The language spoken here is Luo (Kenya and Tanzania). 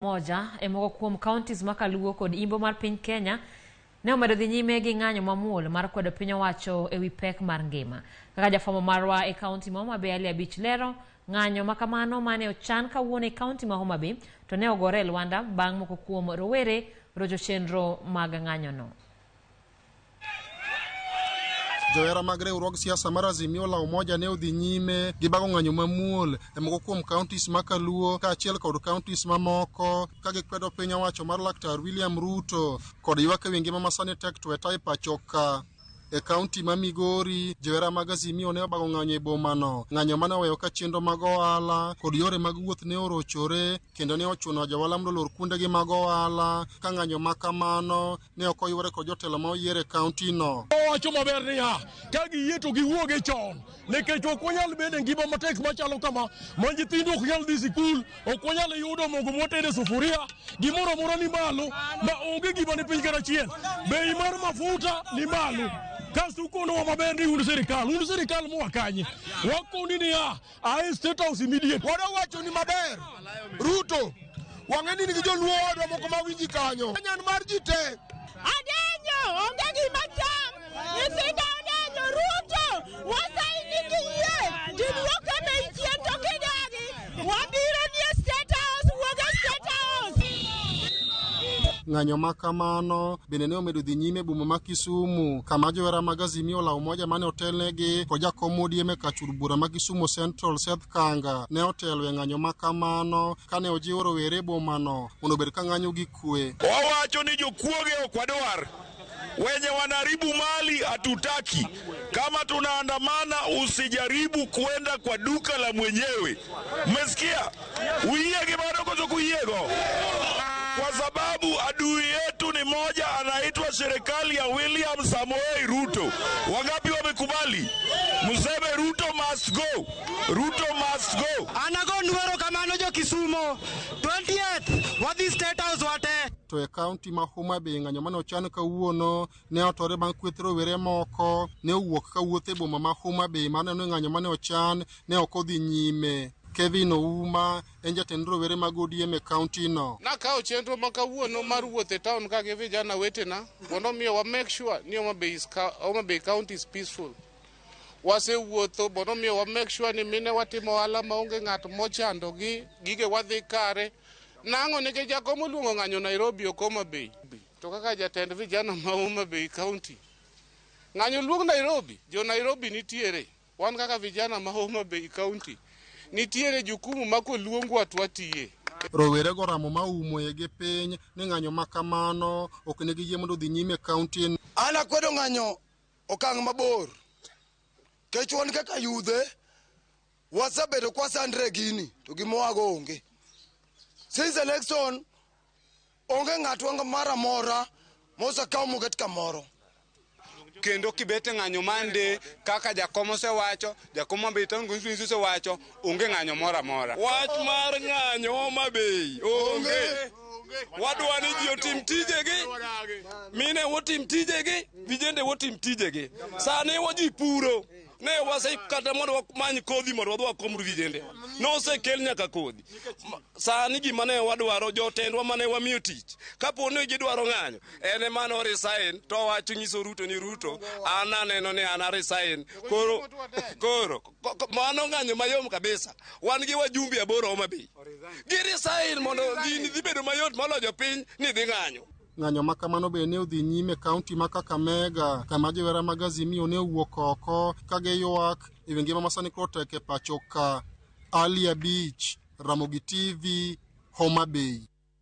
Moja e moko kuom counties ma Kaluo kod Imbo mar piny Kenya ne omedo dhi nyime gi ng'anyo mamuol mar kwedo piny owacho e wi pek mar ngima. Kaka jafwambo marwa e kaunti ma Homa Bay Ali Abich lero, ng'anyo ma kamano mane ochan kawuono e kaunti ma Homa Bay to ne ogore e lwanda bang' moko kuom rowere rocho chenro mag ng'anyono. Johera mag riwruog siasa mar Azimio la Umoja ne odhi nyime gi bago ng'anyo mamuol e moko kuom counties ma Kaluo kaachiel kod counties mamoko ka gikwedo piny owacho mar Laktar William Ruto kod ywak ewi ngima ma sani tek tweta e pacho ka. E kaunti ma Migori, johera mag Azimio ne obago ng'anyo e bomano, ng'anyo mane oweyo ka chenro mag ohala kod yore mag wuoth ne orochore kendo ne ochuno johala mondo olor kuondegi mag ohala ka ng'anyo ma kamano ne ok oywore kod jotelo ma oyier e kaunti no. Owacho maber niya, ka giyie to giwuoge chon nikech ok wanyal bedo e ngima matek machalo kama ma nyithindo ok nyal dhi sikul, ok wanyal yudo mogo mwatedo e sufuria, gimoro amora ni malo ma onge gima ni piny kata achiel. Bei mar mafuta ni malo. Kasto ukonowa maber ni un sirikal, un sirikal moa kanye? Wakoni niya, ae State House immediate. Wadwa wacho ni maber Ruto wang'e ni nigi joluo wadwa moko ma winji kanyo. Nyan mar ji te. Adenyo, onge gima cham. Nyithinda odenyo, Ruto, wasayi kiyie, tiduok e bei chien to kidagi. Wabiro ni e State House, wuog e State House. Ng'anyo ma kamano bende ne omedo dhi nyime e boma ma Kisumu kama johera mag Azimio la Umoja mane otelnegi kod jakom ODM e kach od bura ma Kisumu Central Seth Kanga ne otelo e ng'anyo ma kamano kane ojiwo rowere e bomano mondo obed ka ng'anyo gi kwe. Wawacho ni jokuoge ok wadwar, wenye wanaharibu mali hatutaki. Kama tunaandamana, usijaribu kuenda kwa duka la mwenyewe. Mmesikia? Uyie gi mano koso kuyiego? Kwa sababu adui yetu ni moja, anaitwa serikali ya William Samoei Ruto. Wangapi wamekubali? Mseme Ruto must go. Ruto must go. Anagonu erokamano jo Kisumo. 20th wadhi State House wate. To e kaunti ma Homa Bay ng'anyo mane ochan kawuono ne otore bang' kweth rowere moko ne owuok kawuotho e boma ma Homa Bay maneno ni ng'anyo mane ochan ne ok odhi nyime. Kevin Ouma en jatend rowere mag ODM e kaunti no. Nakawo chenro ma kawuono mar wuoth e town ka gi vijana wetena mondo miyo wa make sure ni Homa Bay, is, Homa Bay County is peaceful. Wasewuotho mondo miyo wa make sure ni mine watimo ohala maonge ng'at mochandogi, gige wadhi kare. Nang'o nikech jakom oluongo ng'anyo Nairobi ok Homa Bay. To kaka jatend vijana ma Homa Bay County, ng'anyo luong Nairobi, jo Nairobi nitiere. Wan kaka vijana ma Homa Bay County, nitiere jukumu ma koluongwa to watiye. Rowere go ramo ma umo gi piny ni ng'anyo ma kamano ok nigi yie mondo odhi nyime e kaunti. An akwedo ng'anyo okang' mabor. Kech wan kaka yudhe wasebedo kwasandre gini to gimowago onge. Since election onge ng'atwa moro amora mosekaw moket kamoro. Kendo kibet e ng'anyo mande kaka jakom osewacho, jakom Homa Bay Town Constituency osewacho, onge ng'anyo moro amora. Wach mar ng'anyo Homa Bay onge. Wadwa ni ji otim tijegi, mine wotim tijegi, vijende wotim tijegi. Sani ji puro. Ne wase kata mondo wamany kodhi mondo wadhi wakom vijende. Nosekel nyaka kodhi. Sani gima ne wadwaro jotendwa mane wamiyo tich. Kapo ni gidwaro ng'anyo, en ema no resign to wacho nyiso Ruto ni Ruto an aneno ni an a resign. Koro koro mano ng'anyo mayom kabisa. Wan gi wajumbe aboro Homa Bay. Gi resign mondo gini dhi bedo mayot moloyo jopiny ni dhi ng'anyo. Ng'anyo ma kamano bende ne odhi nyime e kaunti ma Kakamega kama johera mag Azimio ne owuok oko ka giywak e wi ngima ma sani koro tek e pacho ka. Ali Abich, Ramogi TV, Homa Bay.